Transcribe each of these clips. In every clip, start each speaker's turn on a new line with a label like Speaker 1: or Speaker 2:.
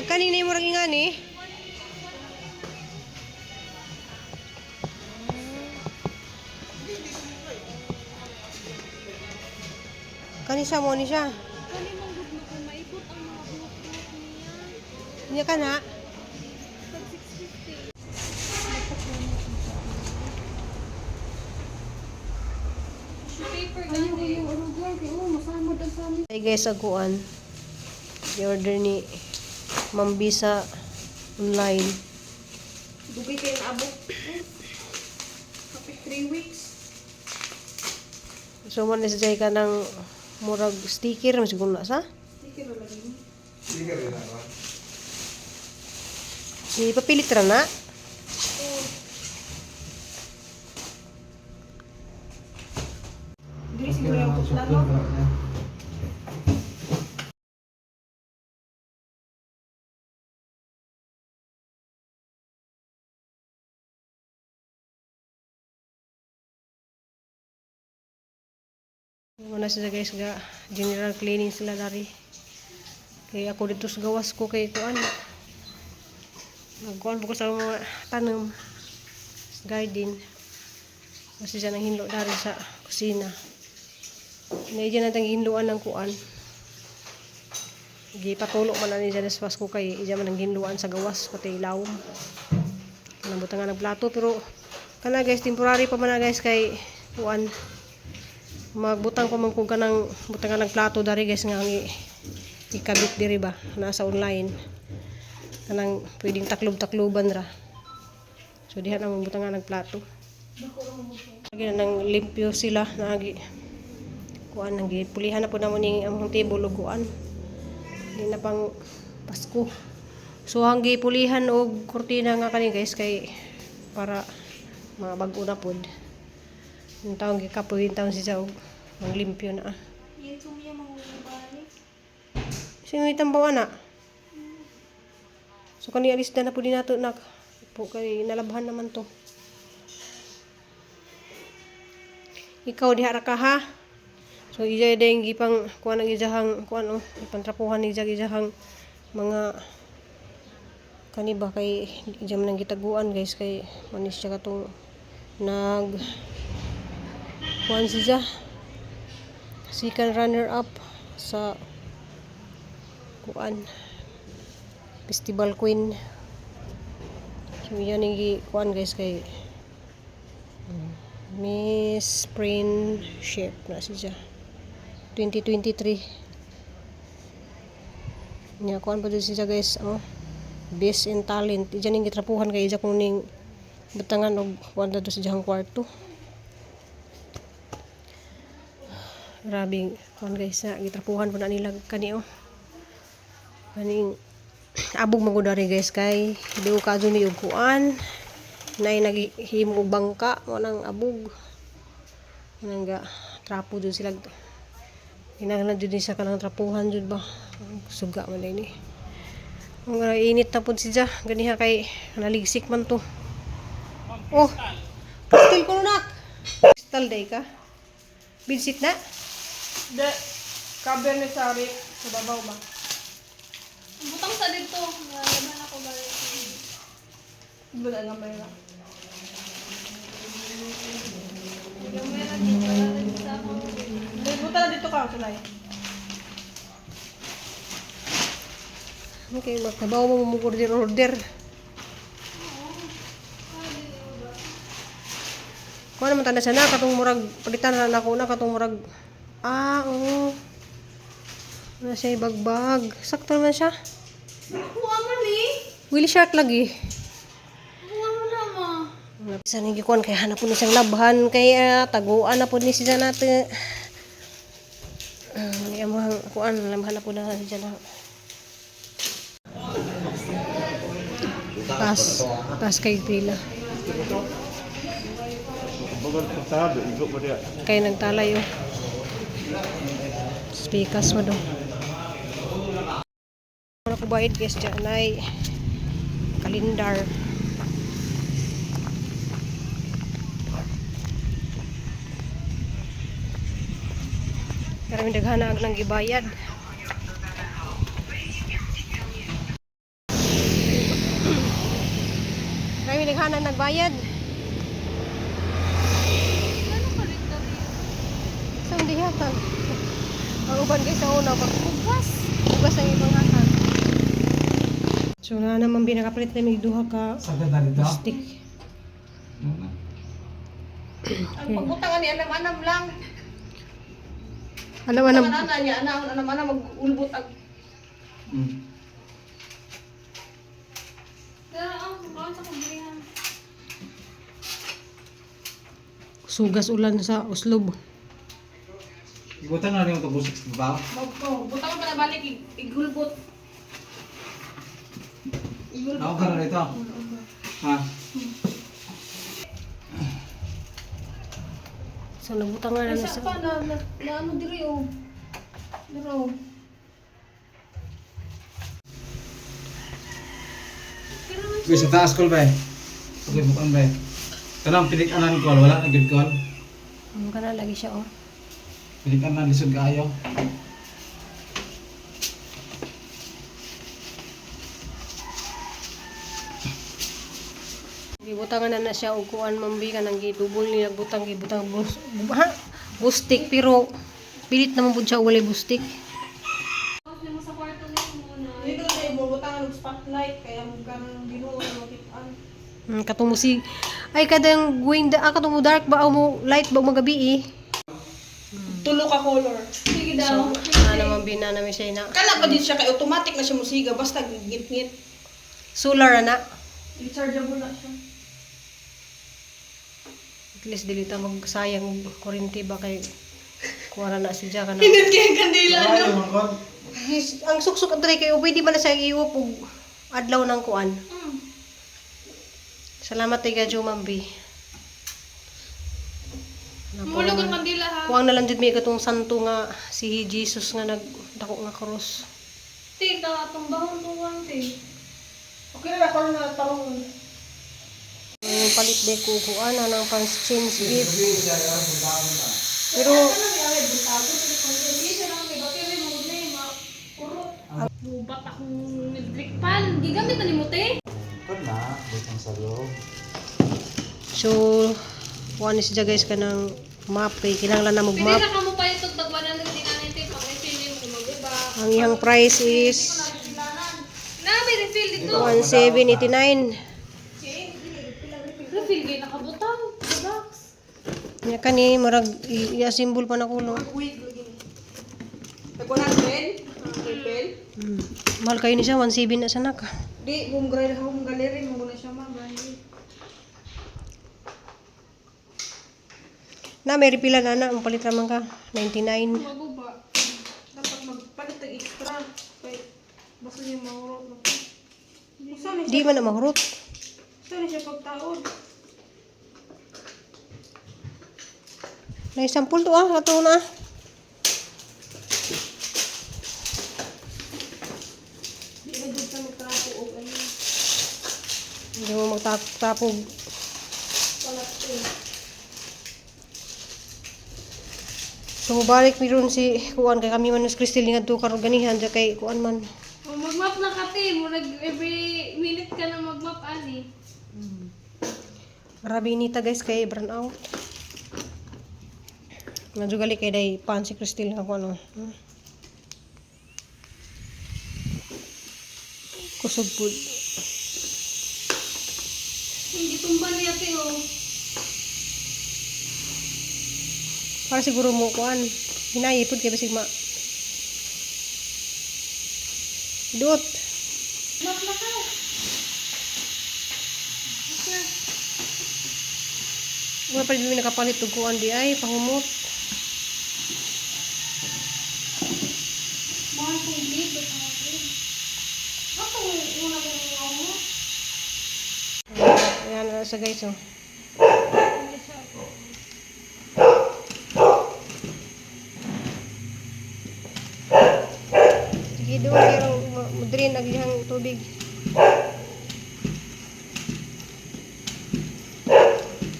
Speaker 1: Ang kanina yung murag ingani. Kani siya mo ni siya.
Speaker 2: Kani mong gud mo kung maipot ang mga buhok-buhok niya.
Speaker 1: Niya ka na.
Speaker 2: Pag 650. Tissue paper gani.
Speaker 3: Yung urugan kay oh, masamod ang sa amin.
Speaker 1: Hey guys, aguan. I-order ni Ma'am Bisa online.
Speaker 3: Dugay kayo naabot. Kapit 3 weeks.
Speaker 1: So man ni siya ka ng murag sticker man siguro na sa.
Speaker 3: Sige ra lagi ni.
Speaker 4: Sticker rin ako.
Speaker 1: Ipapilit ra na.
Speaker 3: Dili siguro yung plano.
Speaker 1: Muna sila guys ga general cleaning sila dari. Kay ako dito sa gawas ko kay kuan. Nagkuan po ko sa mga tanom sa garden. Kasi siya nang hinlo dari sa kusina. Naidya na tang hinluan ng kuan. Gipatulo man na niya sa ko kay iya man ang hinluan sa gawas pati ilawom. Kanang nga ng plato pero kana guys, temporary pa man na guys kay kuan, magbutang pa man kung kanang butangan ng plato dari guys nga ang ikabit diri ba nasa online, kanang pwedeng taklob-takloban ra. So diha na mabutangan ng plato. Lagi na nang limpyo sila nagi kuan, nang gipulihan na po namo ning among table ug kuan, di na pang Pasko. So ang gipulihan og kurtina nga kani guys kay para mga bag-o na pod. Yung taong gikapoy yung taon siya og manglimpyo na ah.
Speaker 2: Ito niya mga balik.
Speaker 1: Sino itang bawa na? So kani alis na na po din nato nak. Po kay nalabhan naman to. Ikaw diha ra ka ha. So ija deng gipang kuan ang ijahang kuan oh, ipantrapuhan ni ijang ijahang mga kani ba kay ija man ang gitaguan guys kay manis siya katong nag kuan siya second runner up sa kuan, Festival Queen. So yan ang kuan guys kay Miss Friendship na siya 2023 niya. Kuan pa dyan siya guys oh, best in talent. Diyan yung gitrapuhan kay ija kung ning butangan og kuan na sa diyang kwarto. Grabe kuan guys na gitrapuhan po na nila kani oh, kaning abog magudari guys kay di ko kadto ni og kuan nay naghimo og bangka mo nang abog nang ga trapo jud sila. Kinahanglan jud ni siya kanang trapuhan jud ba. Suga man ni ang init na pud siya ganiha kay naligsik man to oh. Still ko nak crystal day ka bidsit na.
Speaker 3: De, cabernet sari sa babaw ba?
Speaker 2: Butang sa dito. Nalaman ako balik.
Speaker 3: Wala lang ba yun?
Speaker 2: Gamay ra dito. Wala rin sa ako.
Speaker 3: Buta na dito ka, tulay.
Speaker 1: Okay, magtrabaho mo mo order order. Kuha naman tanda siya na katong murag palitan na nako na katong murag ah oo. Na siya bagbag. Sakto naman siya.
Speaker 2: Kuha man eh.
Speaker 1: Willy shark lagi.
Speaker 2: Kuha mo na ma.
Speaker 1: Sa nang gikuan kay hanap po ni siyang labhan kay taguan na po ni siya natin. Uh, among kuan labhan na po na siya na. Tas, tas kay pila. Kay nagtalay oh. Speakers mo do. Ano ko bayad guys dyan ay kalendar. Karaming daghan na ang nang gibayad. may naghanang nagbayad.
Speaker 2: Ano ka rin dali?
Speaker 1: Sa hindi hatag. Ang uban guys sa una pag hugas. Hugas ang ibang hatag. So na naman binakapalit na may duha ka
Speaker 4: Sa ganda dito.
Speaker 1: stick.
Speaker 3: Ang pagbutang ani anam-anam lang.
Speaker 1: Alam anam
Speaker 3: Anam niya, anam anam mag-ulbot ang
Speaker 2: Dara, ang kaon sa kublihan.
Speaker 1: sugas ulan sa uslob.
Speaker 4: Ibutan na rin yung tubusik sa baba.
Speaker 3: Magpo, butang pa na balik igulbot. Igulbot.
Speaker 4: Ako ka na rito. Ha?
Speaker 1: So nabutang nga na
Speaker 2: Isa
Speaker 1: sa
Speaker 2: pa na ano diri oh. Diri oh.
Speaker 4: Uy, sa taas call ba eh. Okay, bukan ba eh. Kanang pilik-anan call, wala na good call.
Speaker 1: Ano ka na lagi siya oh.
Speaker 4: Pilik-anan, lisod kaayo.
Speaker 1: Gibutangan na na siya og kuan mambi ka nang gidubol niya butang gibutang bus, ha? Bustik pero pilit naman pud siya og walay bustik.
Speaker 2: Off nimo sa kwarto nimo na.
Speaker 3: Dito sa imo butang og spotlight kaya mo kanang Ginoo na makitaan.
Speaker 1: Katong mo si ay kadang going da, ah, katong mo dark ba o mo light ba magabi eh.
Speaker 3: Tulo ka color.
Speaker 2: Sige
Speaker 1: So,
Speaker 2: daw.
Speaker 1: ano naman bina namin siya na
Speaker 3: Kana pa din siya kay automatic na siya musiga basta gitngit.
Speaker 1: solar na.
Speaker 3: Rechargeable na siya.
Speaker 1: At least dili ta magsayang og kuryente ba kay kuara na si Jack na.
Speaker 3: Hinit kay ang kandila
Speaker 4: Ay,
Speaker 3: no.
Speaker 4: mga call.
Speaker 1: Ang suksok adre kay pwede man na siya iup og adlaw ng kuan. Salamat kay Gadyo Mambi.
Speaker 2: Mulog ang kandila ha.
Speaker 1: Kuang na lang jud mi katong santo nga si Jesus nga nagdako nga krus.
Speaker 2: Te, ka atong bahon tuwang te.
Speaker 3: Okay na ako na tarong.
Speaker 1: Ang palit de ko kuan na ng pang change gift. Pero
Speaker 2: Hindi siya lang may battery mo na eh, ma-urot. Bubat akong electric pan. Gigamit na nimo te.
Speaker 4: Call na, butang sa loob.
Speaker 1: So kuan ni siya guys kanang map kay kinahanglan na mag
Speaker 2: Pwede
Speaker 1: map.
Speaker 2: na ka mo pa ito tag 100 din na te pag refill nimo mag-uba.
Speaker 1: Ang iyang price is
Speaker 2: Na may refill dito.
Speaker 1: 1789.
Speaker 2: Refill gay nakabutang sa box.
Speaker 1: Nya kani murag i-assemble pa na kuno.
Speaker 3: Wait lagi. Tag 100 ang refill.
Speaker 1: Mahal kayo ni siya 17 na sanak.
Speaker 3: Di bum gray home gallery mo na siya ma'am.
Speaker 1: Na may refill na na, ang palit raman ka 99.
Speaker 2: Mag-uba.
Speaker 3: Dapat magpalit og extra kay basta niya maurot na. Usa ni
Speaker 1: Di man na mahurot.
Speaker 3: usa ni siya pagtaod.
Speaker 1: Na sample to ah, ato na.
Speaker 3: Di na jud ta magtrapo og ano.
Speaker 1: Hindi mo magtapog.
Speaker 3: Palat eh.
Speaker 1: So mubalik mi ron si kuan kay kami man mas Crystal nga to karon ganihan ja kay kuan man.
Speaker 2: Oh, mag-map na ka te, murag every minute ka na mag-map ani.
Speaker 1: Grabe inita guys kay burn out. Nadyo kay day pan si Crystal nga kuan oh. Kusog pud.
Speaker 2: Hindi tumba niya te oh.
Speaker 1: Para siguro mo kuan. Hinayi pud kay basig ma. Duot.
Speaker 2: Map na ka. Map na.
Speaker 1: Wala pa rin nakapalit og kuan di ay pangumot.
Speaker 2: Mahal kong blade, ba't ang blade? Ba't ang una kong mo?
Speaker 1: Ayan na sa guys oh. Sige doon pero mo-drain ang iyang tubig.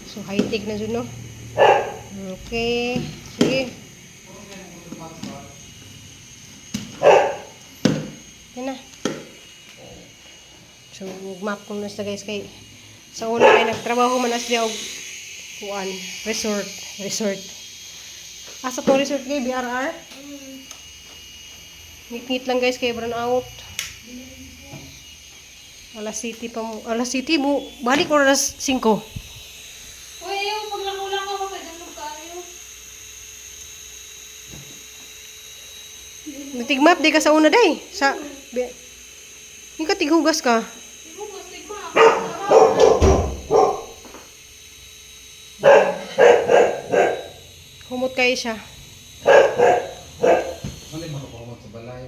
Speaker 1: So high tech na jud no. Okay. Sige. Yan na. So, map ko na siya guys kay Sa una kay nagtrabaho man as siya og kuan, resort, resort. Asa to resort kay BRR? Ngit-ngit lang guys kay brown out. Alas City pa mo. Alas City mo. Balik oras 5.
Speaker 2: Uy, ayaw, paglakaw-lakaw ka, kaya kaayo.
Speaker 1: Natigmap di ka sa una day. Sa be, Hindi ka tighugas ka.
Speaker 2: Tighugas, tigma. Tara.
Speaker 1: Humot kayo siya.
Speaker 4: Ano yung makapakamot sa balay?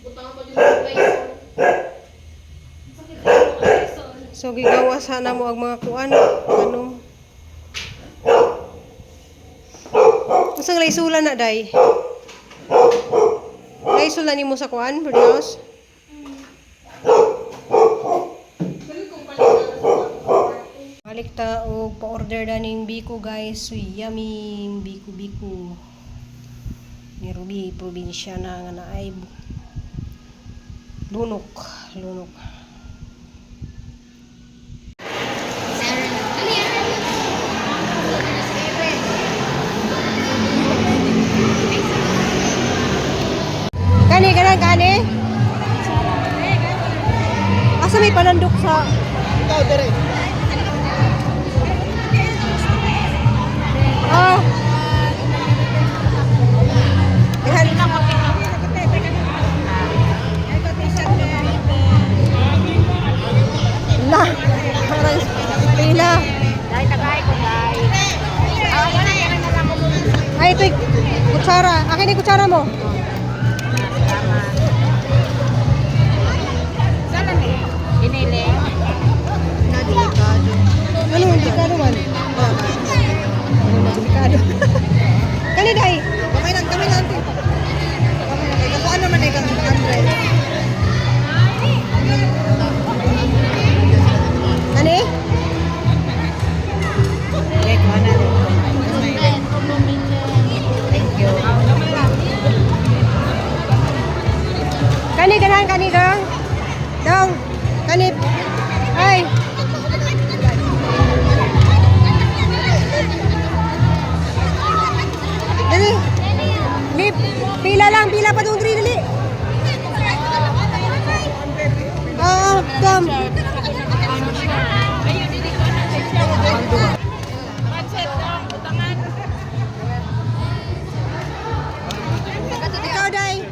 Speaker 2: Butang pa dyan sa Lysol. Sakit sa mga Lysol.
Speaker 1: So gigawa sana mo ang mga kuan, ano. Unsang laysula na day? Laysula nimo sa kuan, birdhouse?
Speaker 2: Dali kong palitan na sa
Speaker 1: Balik ta og pa-order daning biko guys. So yummy biko biko. Ni Ruby probinsya na nga naay lunok, lunok. Kani kana kani? Asa may palandok sa Ah. Ihan. La. Parang pila. Ay, ito yung kutsara. Akin yung kutsara mo. Ano, delikado man. Ano, delikado. Kani, day.
Speaker 3: Kamay lang, kamay lang. Kamay lang. Kakuha naman ay kang 100.
Speaker 1: Kani?
Speaker 3: Thank you.
Speaker 1: Kani, ganahan, kani, dong. Dong. Kani. Ay. Dali. Lip. Pila lang, pila pa dong, dali, dali. Oo, Tom. Ikaw, Day.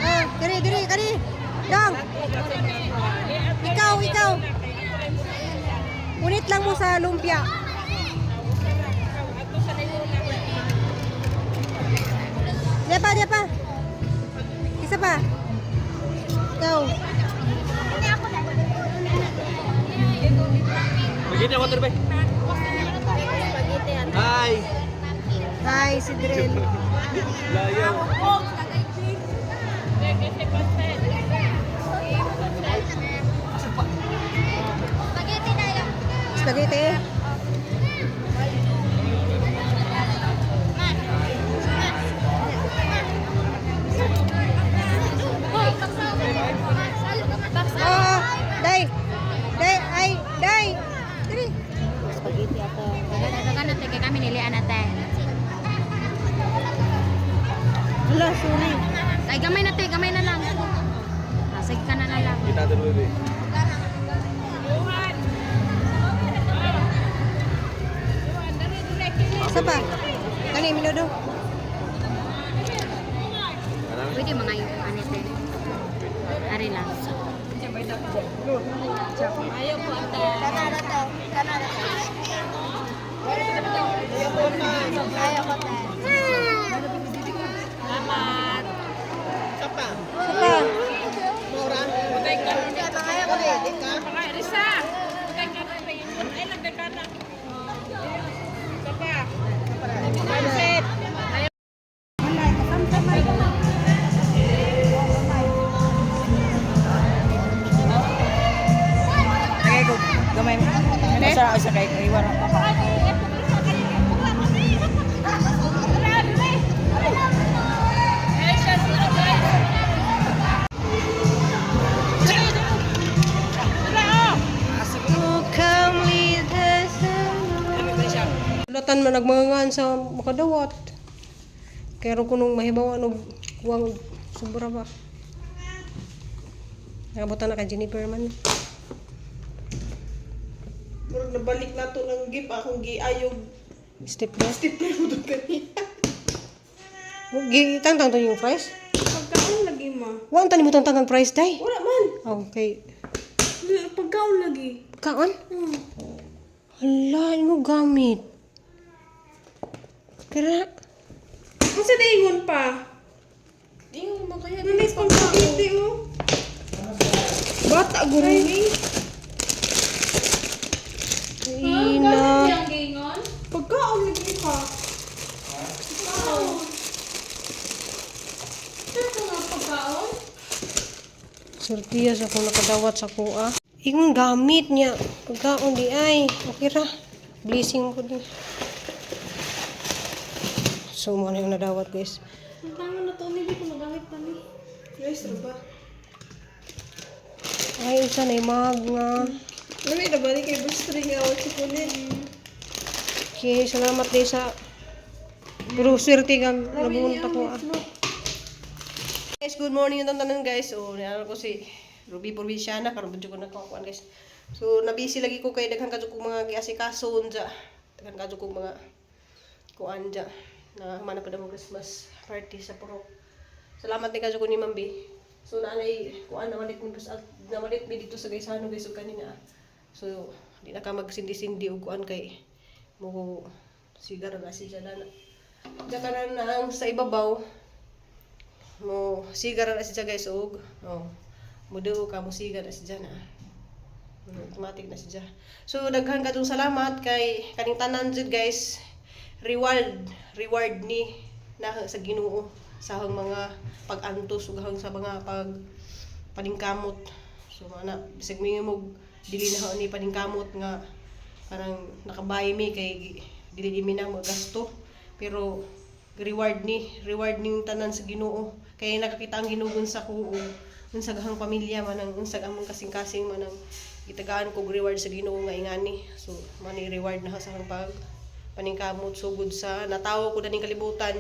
Speaker 1: Ah, diri, diri, kani. Dong. Ikaw, ikaw. Unit lang mo sa lumpia. Diya pa, diya pa. Isa pa. Ikaw.
Speaker 4: Magiging ako, Turbe. Hi!
Speaker 1: Hi, si Drel.
Speaker 4: Layo.
Speaker 1: Spaghetti. Oh, day. Day, ay, day. Diri.
Speaker 5: Spaghetti ato. Dagan ate kay kami nilian ate.
Speaker 1: Wala, sorry.
Speaker 5: Ay gamay na te, gamay na lang. Ah, sige ka na na lang.
Speaker 4: Kita Turbe.
Speaker 1: Isa pa. Kani, minudo.
Speaker 5: Pwede mga yung ano te. Ari lang.
Speaker 1: Isa pa.
Speaker 3: Kaya ko, gamay. Sa isa kay iwan.
Speaker 1: na nagmangan sa makadawat. Kaya ro kunong mahibaw og kuwang og sobra ba. Nakabutan na kay Jennifer man.
Speaker 3: Murag nabalik na to ng gift akong giayog
Speaker 1: Stapler.
Speaker 3: stapler mo doon kanina.
Speaker 1: Gitangtang to yung fries.
Speaker 3: Pagkaon lagi ma.
Speaker 1: Wa ang tani mo tangtang ang fries day.
Speaker 3: Wala man.
Speaker 1: Okay.
Speaker 3: Pagkaon lagi.
Speaker 1: Kaon? Hala, imo gamit. Kira
Speaker 3: Unsa na ingon pa?
Speaker 2: Ingon mo kaya.
Speaker 3: Nanis pang spaghetti oh. Bata guro ni.
Speaker 1: ina.
Speaker 2: Ang gingon?
Speaker 3: Pagkaon lagi pa.
Speaker 2: Pagkaon. Saan ka nga pagkaon?
Speaker 1: Surtiya sa akong nakadawat sa kuha. Ingon gamit niya. Pagkaon di ay. Okay ra. Blessing ko din. So, mo na yung nadawat, guys.
Speaker 2: Ang tama na to, hindi ko magamit pa ni.
Speaker 3: Guys, ba?
Speaker 1: Ay, isa na yung mag nga.
Speaker 3: Wala na ba ni kay bustring nga o chocolate.
Speaker 1: Okay, salamat din sa... Pero swerte kang nabunta ko ah. Guys, good morning yung tanan, guys. So, niano ko si Ruby Provinciana karon medyo ko nakakuan, guys. So, nabisi lagi ko kay daghan kadto kong mga giasikaso unja. Daghan kadto kong mga kuan dya. Na humana pa mo Christmas party sa Purok. Salamat ni kadto ko ni Ma'am B. So, naanay kuan namalit mi bus namalit mi dito sa Gaisano, guys, ug kanina. So, di na ka magsindi-sindi og kuan kay mo sigar na si Jadana. Diyan ka na ang sa ibabaw mo sigar na siya, guys, og oh mo duo ka mo sigar na siya na automatic na siya. So daghan kadtong salamat kay kaning tanan jud, guys, reward reward ni na sa Ginoo sa ahong mga pag-antos ug ahong sa mga pag paningkamot. So ana bisag mo dili na ni paningkamot nga parang nakabay mi kay dili di mi na gasto, pero reward ni reward ning tanan sa Ginoo kay nakakita ang Ginoo sa ko ug unsa gahang pamilya man ang unsa among kasing-kasing man ang gitagaan kog reward sa Ginoo nga ingani. So man ni reward na sa akong pag paningkamot sugod sa natawo ko daning kalibutan.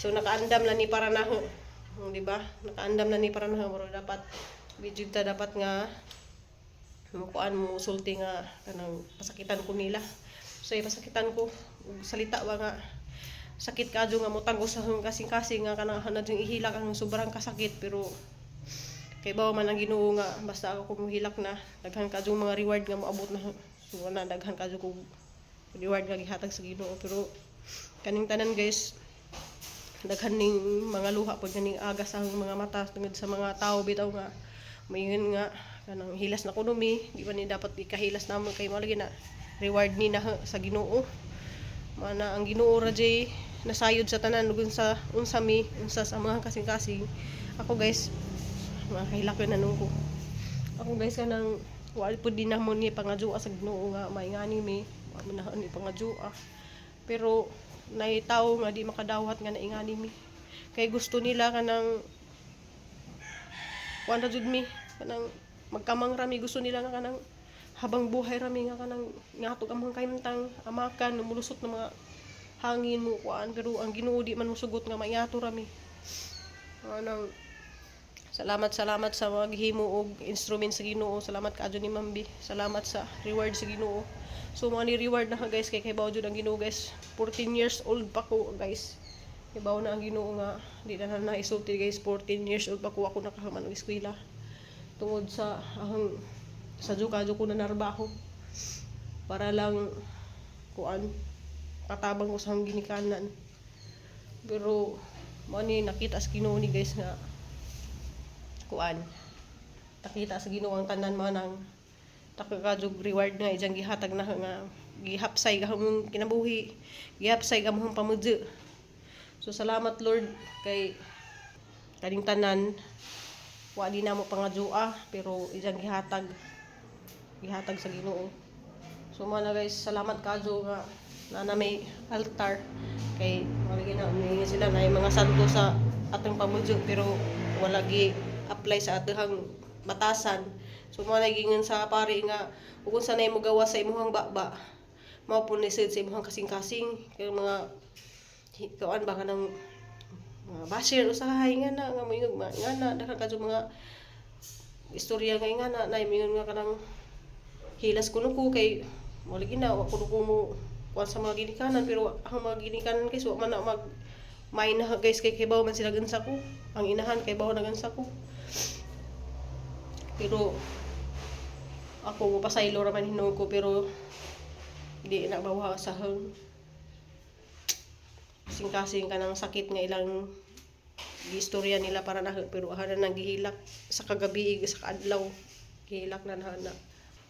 Speaker 1: So nakaandam na ni para naho. Di ba nakaandam na ni para naho? Pero dapat di jud ta dapat nga mukuan mo sulti nga kanang pasakitan ko nila. So ipasakitan ko og salita ba nga sakit kadyo nga motanggo sa akong kasing-kasing nga kanang hanad yung ihilak ang sobrang kasakit, pero kay bawa man ang Ginoo nga basta ako kung hilak na daghan kadyo mga reward nga moabot na. So wala daghan kadyo kog reward nga gihatag sa Ginoo, pero kaning tanan, guys, daghan ning mga luha pud kaning aga sa akong mga mata tungod sa mga tao bitaw nga maingon nga kanang hilas na kuno mi. Di ba ni dapat ikahilas namo kay mao lagi na reward ni na sa Ginoo. Mana ang Ginoo ra jay nasayod sa tanan ug unsa unsa mi unsa sa mga kasing-kasing. Ako, guys, mga kahilak na nung ko ako, guys, kanang wala pud din namo ni pangadua sa Ginoo nga maingani mi. Wa man na ni pangadua, pero nay tawo nga di makadawat nga naingani mi kay gusto nila kanang kuan ra jud mi, kanang magkamang rami. Gusto nila nga kanang habang buhay rami nga kanang ngatog ang mga kahimtang amakan mulusot ng mga hangin mo kuan, pero ang Ginoo di man mosugot nga maingato rami. Anang salamat, salamat sa mga gihimo og instrument sa Ginoo. Salamat kaadyo ni Ma'am B. Salamat sa reward sa Ginoo. So mga ni reward na ka, guys, kay kahibaw jud ang Ginoo, guys. 14 years old pa ko, guys, kahibaw na ang Ginoo nga di na na isulti, guys. 14 years old pa ko ako nakahuman og eskwela tungod sa ahang sa kadyo ko na narbaho para lang kuan katabang ko sa akong ginikanan, pero mo ni nakita sa Ginoo ni, guys, nga kuan nakita sa Ginoo ang tanan mo nang takakadjog reward nga ijang gihatag na nga gihapsay gahong kinabuhi, gihapsay gamong pamudyo. So salamat, Lord, kay kaning tanan wa di namo pangadua pero ijang gihatag gihatag sa Ginoo. So mo na, guys, salamat kadyo nga na na may altar kay malagi na umihingi sila na yung mga santo sa atong pamudyo pero wala gi apply sa atong batasan. So mo na gingon sa pari nga ug unsa na imo gawa sa imong baba. Mao po ni sa imong kasing-kasing kay mga kuan ba kanang mga basher usahay nga na nga moingog nga na daghan kadto mga istorya nga na na moingon nga kanang hilas kuno ko kay mo lagi na wa kuno ko mo kuan sa mga ginikanan. Pero ang mga ginikanan guys, wa man na mag main na guys, kay kibaw man sila gansa ko, ang inahan kay baw na gansa ko. Pero ako mo pasaylo ra man hinuon ko, pero di na bawa sa hang kasing-kasing ka ng sakit nga ilang giistorya nila para na. Pero ahana nang gihilak sa kagabi, sa kaadlaw gihilak na na.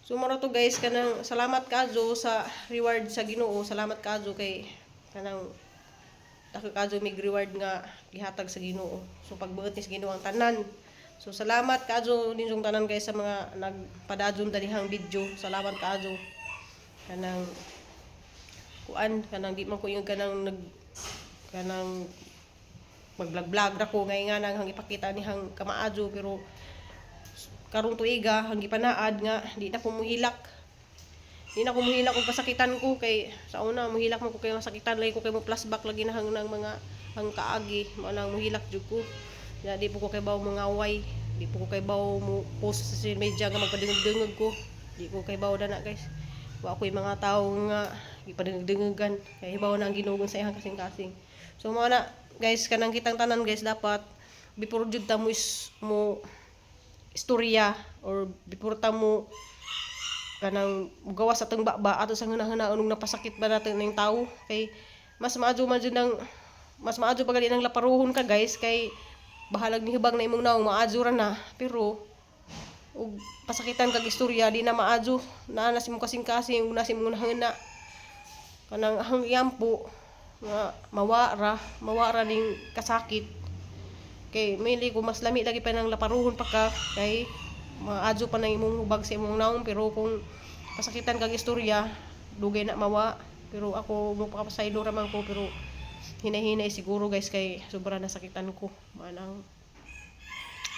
Speaker 1: So mao to guys, kanang salamat kazo sa reward sa Ginoo. Salamat kazo kay kanang dako kazo mig reward nga gihatag sa Ginoo. So pagbuot ni sa Ginoo ang tanan. So salamat kazo ninyong tanan guys sa mga nagpadadyon danihang video. Salamat kazo. Kanang kuan, kanang di man ko yung kanang nag kanang mag-vlog-vlog ra ko ngay nga nang hang ipakita ni hang kamaadyo. Pero karong tuiga hang gipanaad nga di na ko muhilak, di na ko muhilak og pasakitan ko, kay sa una muhilak man ko kay masakitan lagi ko, kay mo flashback lagi na hang nang mga hang kaagi. Mao nang muhilak jud ko ya. Di po ko kay baw mangaway, di po ko kay baw mo post sa social media nga magpadungog-dungog ko. Di ko kay baw na guys. Wa ako'y mga tao nga gipadungog-dungogan kay hibaw na ang Ginoo sa iyang kasing-kasing. So mao na guys, kanang kitang tanan guys, dapat before jud ta mo is, mo istorya or before ta mo kanang gawas atong baba ato sa hunahuna unong napasakit ba natin ning tao, kay mas maadyo man jud nang mas maadyo pa gali nang laparuhon ka guys, kay bahalag ni hibang na imong naong, maadyo ra na. Pero ug pasakitan kag istorya, di na maadyo naa na si imong kasing-kasing ug na si imong hunahuna. Kanang ang yampo nga mawara ning kasakit, kay mainly kung mas lami lagi pa nang laparuhon pa ka kay maadyo pa nang imong hubag sa imong naong. Pero kung pasakitan kag istorya, dugay na mawa. Pero ako mo pakapasaylo ra man ko, pero hinay-hinay siguro guys, kay sobra nasakitan ko. Manang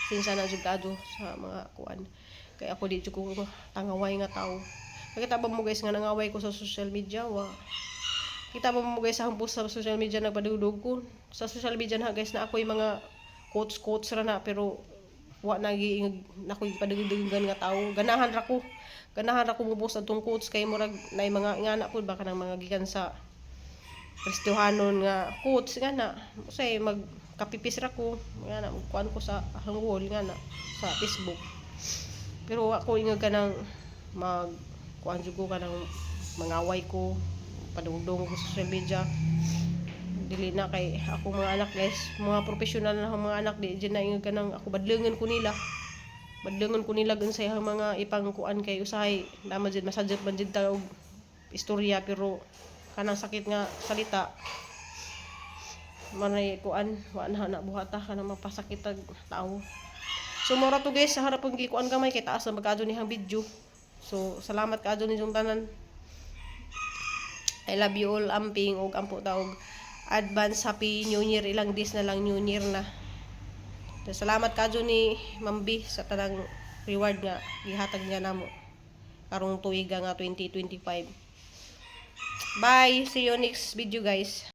Speaker 1: sinsa na jud kadto sa mga kuan, kay ako di jud ko tangaway nga tao. Nakita ba mo guys nga nangaway ko sa social media? Wa. Kita ba mo guys sa post sa social media nagpadudog ko sa social media na guys, na ako'y mga quotes quotes ra na, pero wa na giingag na ako'y padugdugan nga tao. Ganahan ra ko mo post atong quotes kay murag nay mga ingana pud ba, kanang mga gikan sa Kristohanon nga quotes nga na usay mag kapipis ra ko nga na kuan ko sa hanggol nga na sa Facebook. Pero ako ingag kanang mag kuan jud ko, kanang mangaway ko, padungdong ko sa social media, dili na. Kay ako mga anak guys, mga professional na akong mga anak, di dyan na ingag kanang ako badlungon ko nila gun sa iyang mga ipang kuan, kay usahay naman jud masadyot man jud ta og istorya. Pero kanang sakit nga salita manay kuan, wa na na buhata kanang mapasakit ag tao. So mora to guys, sa harap ang gikuan gamay kay taas na magkaadyo nihang video. So salamat kaadyo ninyong tanan. I love you all. Amping og ampo ta og advance happy new year. Ilang days na lang, new year na. So, salamat kaadyo ni Mambi sa tanang reward nga gihatag niya namo karong tuiga nga 2025. Bye, see you next video guys.